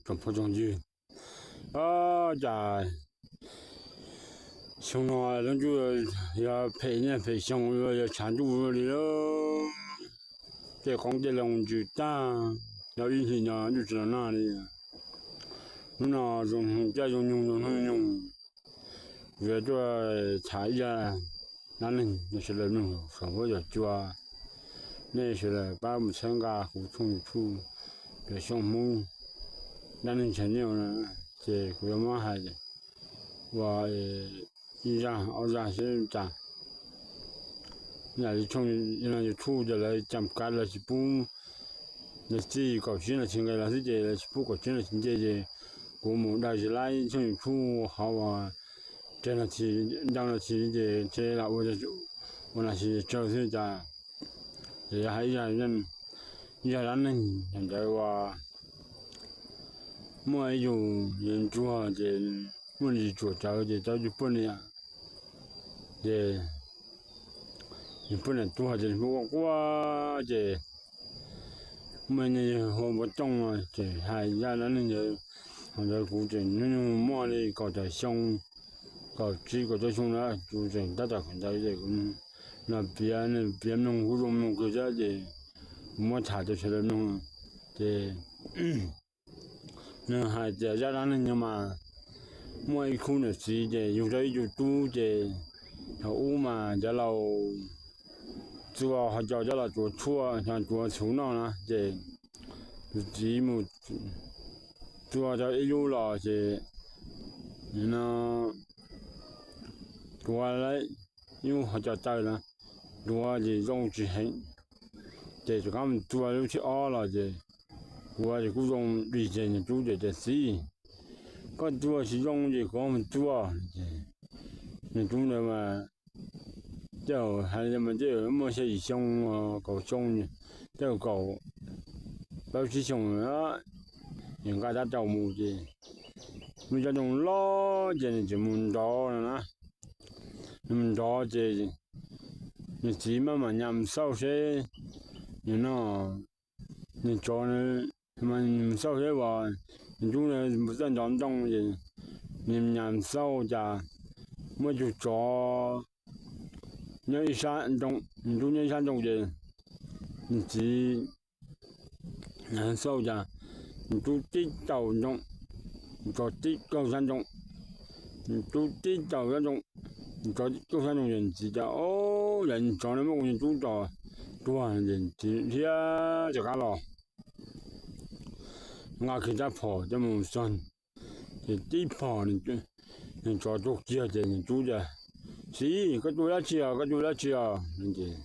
tsoom phooj tsoom ywg, cas xyoo no lub ntuj yog phem nyiaj phem xyoo, yog tshav ntuj li lawm. Tej qoob tej loo ntsws tag, yog ib hlis no ntuj tsis los nag li. Hnub no zoo caij zoo nyoog zoo hnub nyoog, yuav tuaj tham ib zaj dab neeg no sawv daws mloog saum huab saum cua. Nej sawv daws pab mus txhawb nqa kuv tshooj YouTube Cov Xyooj Hmoob Dab Neeg Channel na, ces kuv yuav muab hais ua ib zaj ob zaj seb cas. Yam li tshooj YouTube ces lawv cam kav lawv tsis pub, lawv txij kaum tsib nas this nqes los xwb ces lawv tsis pub kaum tsib nas this nce ces kuv mus dag zis laib tshooj YouTube qhov uas tsawg nas this, ntau nas this ces ntshe lam ua nas this tsawg xwb cas. Ces yog hais ib zaj dab neeg ntawd uas muaj ib yus ntsuag ces muaj ntsis tsuam tsawv ces tau ib tug poj niam, ces nws poj niam tuag ces nws quaj quaj ces muaj ib niag yawg hu ua Npua Tooj no ces hais zaj dab neeg ntawd, hais ntawd kuv tseem hnub nyoog muaj li kaum tawm xyoo, kaum tsib kaum rau xyoo na, kuv tseem tab tom khaws ntawv ces kuv los piav, piav mloog kuj zoo mloog kawg thiab ces kuv muab tham rau sawv daws mloog. Ces nws hais tias zaj dab neeg no mas muaj ib khub niam txiv ces yug tau ib tug tub ces thaum ub mas cov laus txua ho coj cov laus tuav tshuaj ho tuav txhuv noj na ces tus txiv mus txua tau ib lub los ces no tuav lawm, ib lub ho cov taw na, tuav ces zoo tsis heev. Ces rov qab mus txua lub thib ob los ces tuav ces kuj zoo dig ces nws tub ces tias, Txiv, koj txua tsis zoo ces kuv mus txua. Nws tub ntawd mas tej zaum hais li mas tej zaum muaj xya yim xyoo, kaum xyoo, tej zaum kaum plaub tsib xyoo, nws nqa tab tau mus ces muaj cov ntoo loj ces nws tseem mus nrov no na. Nws mus nrov ces nws txiv maj mam nyas xauj seb nws no, nws tsov, nws xauj seb uas nws tub txawj nrov ntoo ces nws nyas xauj cas muaj ib tug tsov nyob ib sab ntoo, nws tub nyob ib sab ntoo ces nws txiv xauj cas nws tub tib taus ntoo, tsov tib kaug sab ntoo, nws tub tib taus sab ntoo, tsov tib kaug sab ntoo ces nws txiv tias, Au, yam tsov no muab kuv niag tub tom tuag. Ces nws txiv thiaj rov qab los nqa kiag rab phom coj mus txog ces tib phom nws tsov tuag kiag ces nws tub tias, Txiv, koj tua dab tsi os, koj tua dab tsi os? Ces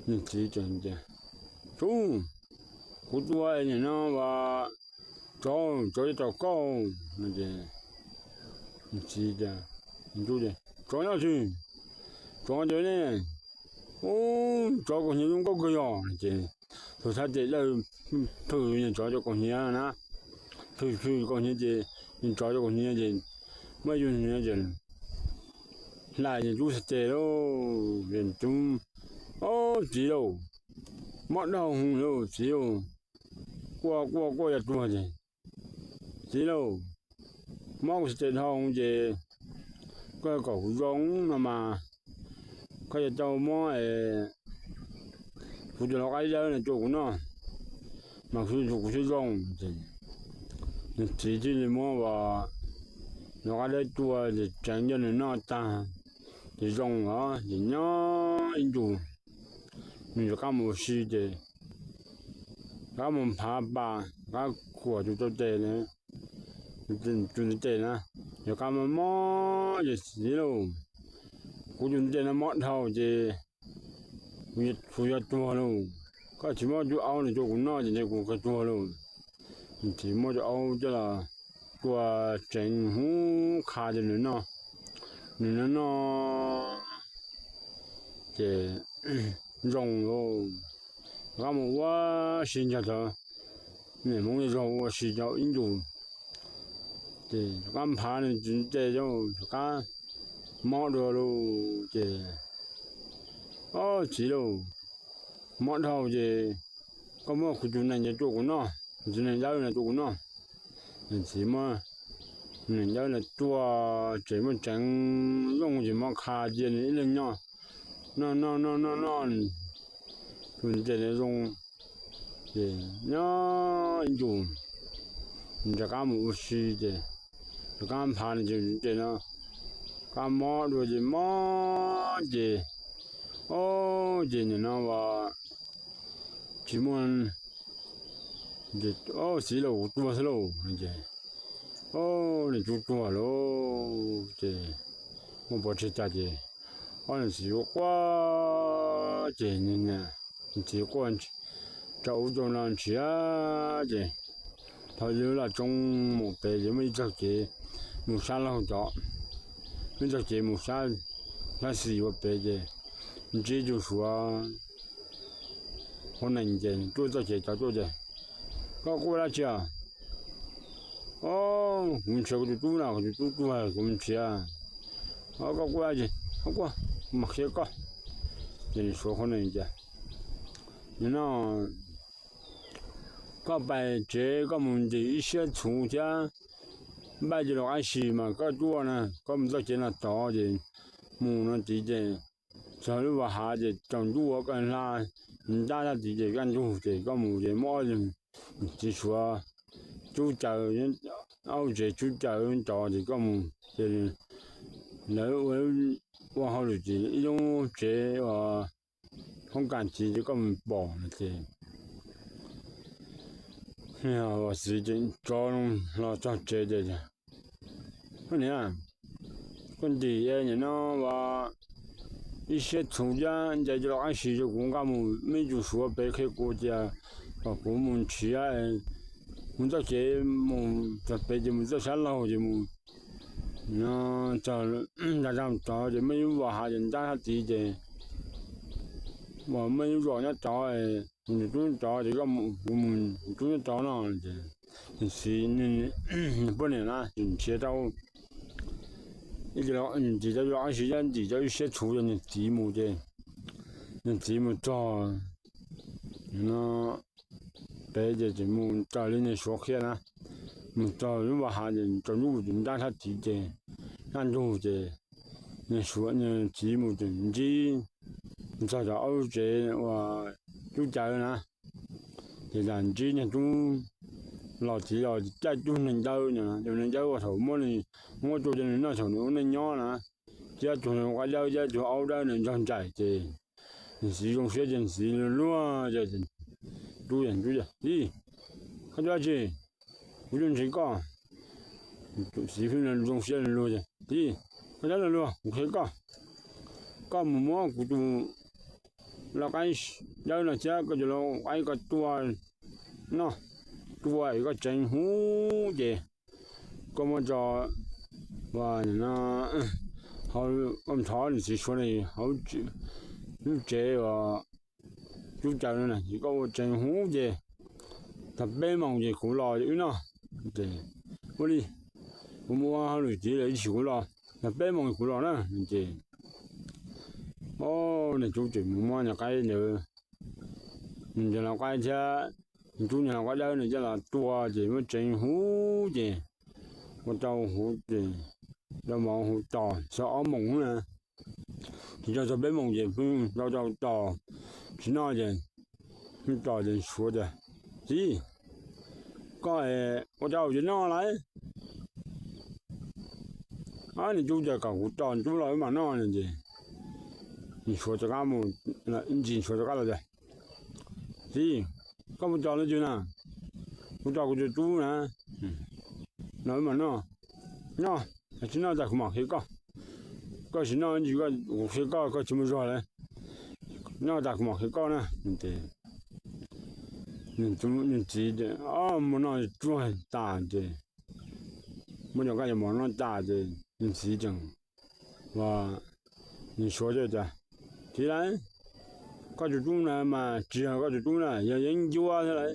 nws txiv tias, Tub, kuv tua nim no as tsov, tsov tom koj. Ces nws txiv tias, Tsov nyob twg? Tsov ntawd ne, ub, tsov kaus hniav zoo nkauj kawg yog. Ces tus thab tes dawj phwj niag tsov cov kaus hniav na, phwj phwj kaus hniav ces niag tsov cov kaus hniav ces muab yus hniav ces hlais niag tub xab tes lauj. Ces tub, Au, txiv lauj, mob dhau hwv lauj txiv lauj, quaj quaj quaj yuav tuag ces, Txiv lauj, mob kuv xab tes dhau ces koj kom kuv zoo no mas koj yuav tau muab kuv tus lau qaib dawb no rau kuv noj, mas kuv thiaj zoo. Ces nws txiv thiaj li muab lau qaib dawb tua ces tseev coj nws noj tag ces zoo os. Ces nyob ib ntus nws rov qab mus ua si ces rov qab mus nphav pas, rov qab kuam tus tau tes, tus ntiv tes na, yog qab mob mob ces, Txiv lauj, kuv tus ntiv tes no mob dhau ces kuv yuav tuag lauj, koj tsis muab tus aub no rau kuv noj ces kuv kawg tuag lauj. Nws txiv muab tus aub coj los tua tseev hub qha rau nws noj, nws noj noj ces zoo lauj. Rov qab mus ua si nrog cov niam hmoob zog ua si rau ib ntus ces rov qab nphav nws tus ntiv tes rov qab mob dua lauj. Ces, Au, txiv lauj, mob dhau ces koj muab kuv tus nees rau kuv noj, kuv tus nees dawb no rau kuv noj. Nws txiv muab nws ncawb no tuaj ces muab tseev zoo ces muab qha cia nws ib leeg noj, noj noj noj noj noj, tus ntses zoo ces nyob ib ntus rov qab mus ua si ces rov qab nphav no ces ntses no qab mob dua ces mob ces, o, ces nim no as tsis muaj, txiv lauj, kuv tuag xwb lauj ces, o, nws tub tuag lauj ces muab pov tseg tas ces ob niam txiv quaj ces nws txiv quaj rau ub rau no nrhiav ces thaum lub laj tsoob mus pem ces muaj ib txoj kev mus sab laug tod, muaj ib txoj kev mus sab, sab xis ua pem ces ntsib tus Suav hauv neeg ces tuaj txoj kev tod tuaj ces, koj quaj dab tsi? O, kuv nrhiav kuv tus tub na, kuv tus tub tuag kuv nrhiav. Koj quaj dab tsi? Koj quaj, kuv mam qhia koj. Ces nws Suav hauv neeg tias, nim no koj pais tsev koj mus ntim ib siab txhuv thiab npaj coj los qab sis mas koj tuaj na, koj mus txoj kev no tod ces mus no tid ces txog lub vaj hav ces tsaus ntuj ua koj hla ntab thaj tid ces kaj ntug ces koj mus ces muaj ob txiv Suav cub caws, ob tsev cub caws tod ces koj mus ces lawv ua hauj lwm ces ib lub tsev uas hoob kas tid ces koj mus pom no ces txiv ces rov los txog tsev ces, niam, koj ntim nim no ua ib siab txhuv thiab nce coj los qab sis rau kuv nqa mus, muaj ib tug Suav pem qhia kuv tias kom kuv mus nrhiav, mus txoj kev mus txog pem ces mus txoj sab laug ces mus no txog nram zaj tod ces muaj ib lub vaj hav ces ntab thaj tid ces uas muaj ib lub zos nyob tod, kuv tus tub tod ces koj mus, kuv mus, tus tub nyob tod no ces nws txiv, nws poj niam na ces nrhiav tau ib, ntim tau coj los qab sis thiab ntim tau ib siab txhuv ces nws txiv mus ces, nws txiv mus txog no pem ces tsis mus raws li nws Suav qhia na, mus txog lub vaj hav ces tsaus ntuj ces ntab thaj tid ces kaj ntug ces nws Suav nws txiv mus ces ntsib, txog tom ob lub tsev uas cub caws na, ces ntsib niag tub los txiv los caij tug neeg ncawb, tus neeg ncawb uas thaum muab nws muab tua ces nws noj thaum nws ua neej nyob na, thiab tus neeg quav dawb thiab tus aub dawb nws nrog nraim ces nws txiv zoo siab ces nws txiv luag luag, tub, tub, txiv, koj tuaj dab tsi? Kuv tuaj nrhiav koj. Txiv zoo siab luag luag ces, txiv, koj tuaj luag luag, kuv qhia koj, koj mus muab kuv tus lau qaib dawb no thiab koj cov lau qaib ko tua noj, tua es koj tseev huv ces koj muab tso, ua, no, koj ntxhov nws txiv Suav na hauv lub tsev uas cub caws no na ces koj ua tseev huv ces tag peb moos ces kuv los wb noj. Ces ua li, kuv mus ua hauj lwm tid lawm ib chim kuv los, tag peb moos kuv los na. Ces o, nws tub ces mus muab niag qaib ntawd, nws lau qaib thiab, nws tub niag lau qaib dawb nws coj los tua ces muab tseev huv ces ua tau huv ces rau mov huv tos txog ob moos na, tsis tau txog peb moos ces pheej rau rau tos tsis noj ces pheej tos ces Suav tias, txiv, koj ua tau tsis noj lawm? Nws tub tias kom kuv tos tub los wb mam noj no ces nws Suav rov qab mus, ntsis Suav rov qab los tias, txiv, koj puas tos leej twg na? Kuv tos kuv tus tub na, los wb mam noj. Noj, tsis noj tas kuv mam qhia koj. Koj tsis noj ntsis kuv qhia koj, koj tsis muaj zog lawm. Noj tas kuv mam qhia koj na. Nws txiv ces, o, mus noj tsuag tas ces muab cov kab cov mov noj tas ces nws txiv tseem, ua, nws Suav tias, txiv lauj, koj tus tub na mas tsis yog koj tus tub na, yog yeeb ncuab thiab lauj.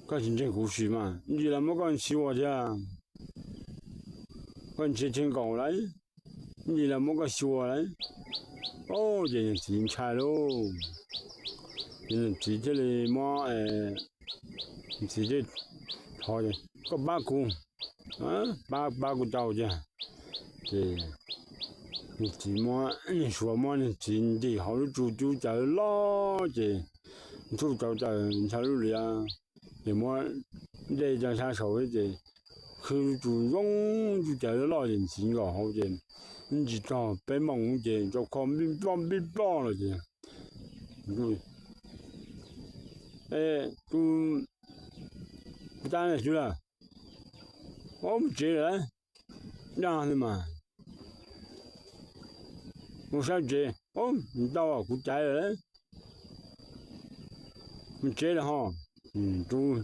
Koj tsis ntseeg kuv sim mas ntsis los muab koj ntxhi ua thiab, koj ntxhi tsheej nkaus lauj, ntsis los muab koj xyuas lauj. Ces nws txiv ntshai lauj, ces nws txiv thiaj li muab, nws txiv thiaj Ho koj pab kuv, pab pab kuv tau tiag. Ces nws txiv muab, nws suav muab nws txiv ntim hauv lub tsu cub cawv loj ces ntxuj tau taws ntshav lub liab, ces muab dej cov sab saud ces khwb lub tsu zoo, cub cawv loj ces txiv nkaum hauv ces ntsis tog peb moos ces tau kho npij nploj npij nploj los ces, tus, kuv tab twg lawm? Ob, mus tsev lawm. Dag li mas, mus sab tsev, ntau kuv caiv lawm, mus tsev lawm ho. Tub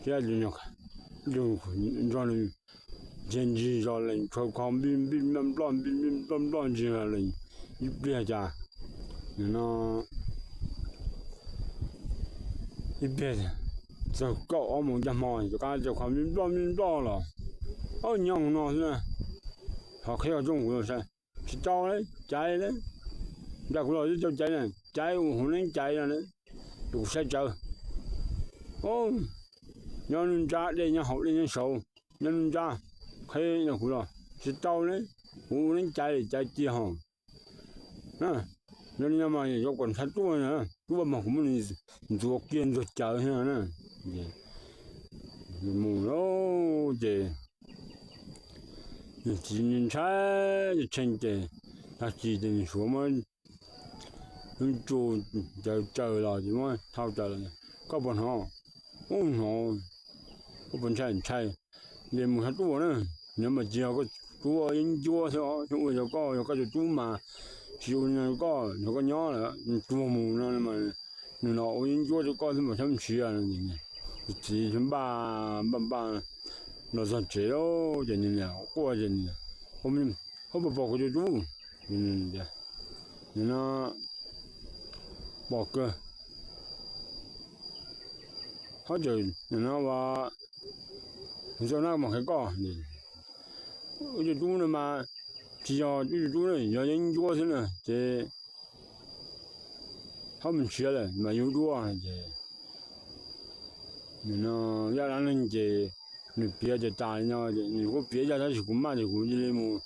thiab nrog nws ntsia ntsis zog lees tshaw kho npij npij nploj nploj npij npij nploj nploj ntsis zog lees ib pliag cas, no ib pliag txog kaum ob moos caj hmo rov qab cov kho npij nploj npij nploj los, ob nyob no xwb na, ho qhib qhov rooj kuv los saib, tsis tau li, caiv li, nram kuv los twb tau caiv na, caiv ua hauv neeb caiv no, kuv saib tsawv, nyob nruab nrab dej nyob hauv dej nyob saud, nyob nruab nrab, qhib no kuv los tsis tau li, kuv ua neeb caiv li caiv tiag ho. Yog li no mas yuav kom ntshai tuaj, tuaj mas kuv muab nws ntxuav kiag ntxuag cawv thiab na. Mus lauj ces nws txiv ntshai tshee ces tag kis ces nws suav muab lub tsu cawv tsaws los ces muab thau tsaws los, koj puas hnov? Ub hnov. Koj puas ntshai? Ntshai. Ces mus ntshai tuaj na, nws mas tsis yog koj tub yeeb ncuab xwb, ua yog koj, yog koj tus tub mas tsis ua li no rau koj, yog koj nyob lawm nws tuag mus no mas nws los ua yeeb ncuab rau koj xwb mas xyov nrhiav. Tus txiv npaj npaj npaj los txog tsev lauj ces nws niam quaj ces, Ub, puas pom kuv tus tub? Nim no pom kawg, hov tseem no ua, zoo na mas qhia koj, wb tus tub no mas tsis yog wb tus tub na, yog yeeb ncuab xwb na ces hov mus nrhiav lawm mas yus dua ces no, zaj dab neeg ces nws piav ces tas li no ces nws kuj piav zaj tab sis kuv maj ces kuv cia li mus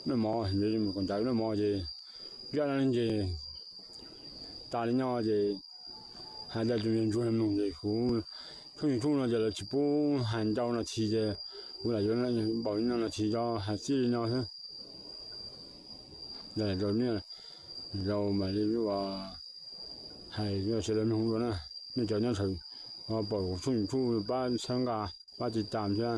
noj mov, mus kom ntais noj mov ces zaj dab neeg ces tas li no ces hais ntawd tus ntsuag mloog ces kuv tshooj YouTube no ces lawv tsis pub hais ntau nas this ces kuv lam yuav npaum li no nas this tso hais txij li no xwb. Yog li ntawd, zaum mam li hais sawv daws mloog dua na. Nej cov nyob saum pom kuv tshooj YouTube pab txhawb nqa, pab tiv tam thiab.